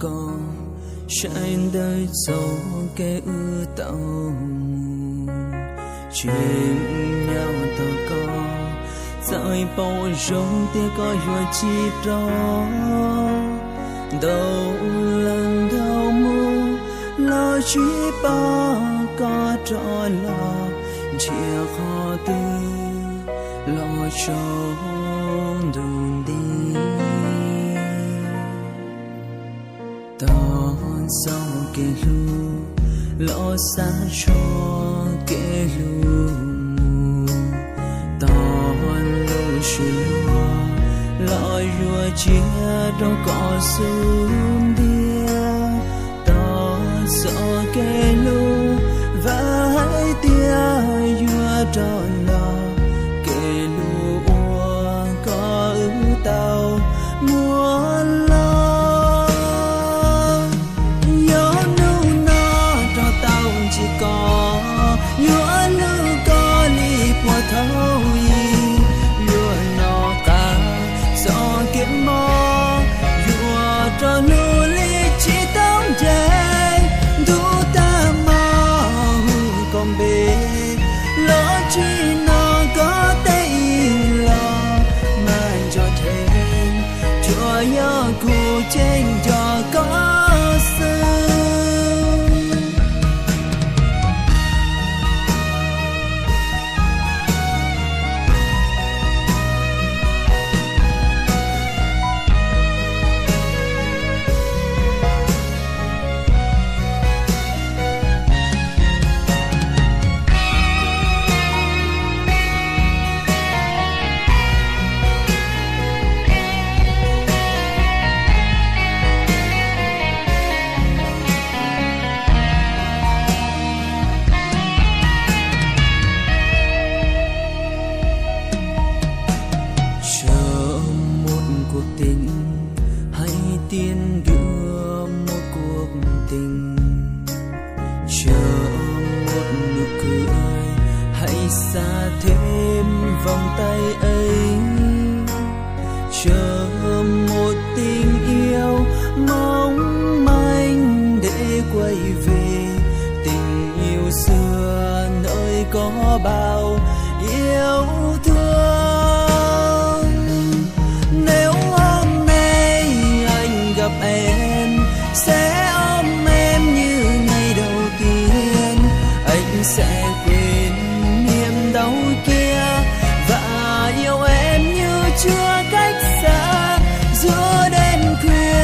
Koj saib ntawm txoj kev wb tau mus, tseem nyob tau koj txawj pom zoo tias koj yuav tsis rov. Ntau leej ntau mus los tsis pom koj rov los, nrhiav qhov twg los tsaus ntuj nti. Tos txoj kev hlub los xa txoj kev hlub mus, tos lub suab luag los yuav tsiaj rau koj xub ntiag. Tos txoj kev hlub vam hais tias yuav rov los, kev hlub uas koj wb tau muab los. Yog hnub no rov tau ntsib koj, yuav hlub koj li puag thaum ub. Yuav nco qab txoj kev mob, yuav rov hlub li tsis tau nce. Ntuj tag hmo hu koj npe, los tsis hnov koj teb ib los, mas nco dheev tsuas yog kuv ceeb nco koj xwb. Sớm một cuộc tình, hãy tiến đưa một cuộc tình. Sớm một nụ cười, hãy xa thêm vòng tay ấy. Sớm một tình yêu mong manh để quay về tình yêu xưa, nơi có bao yêu thương. Nếu hôm nay anh gặp em, sẽ ôm em như ngày đầu tiên. Anh sẽ quên niềm đau kia và yêu em như chưa cách xa. Giữa đêm khuya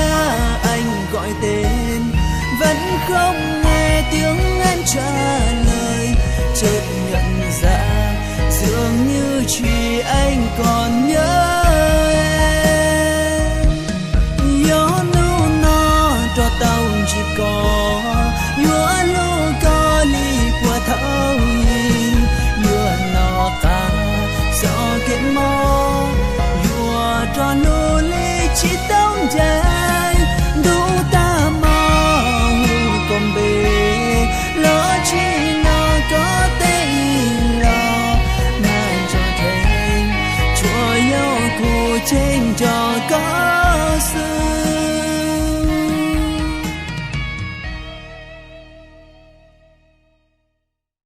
anh gọi tên, vẫn không nghe tiếng em trả lời. Chợt nhận ra dường như chỉ anh còn nhớ em. Yog hnub no rov tau ntsib koj, yuav hlub koj li puag thaum ub. Yuav nco qab txoj kev mob, yuav rov hlub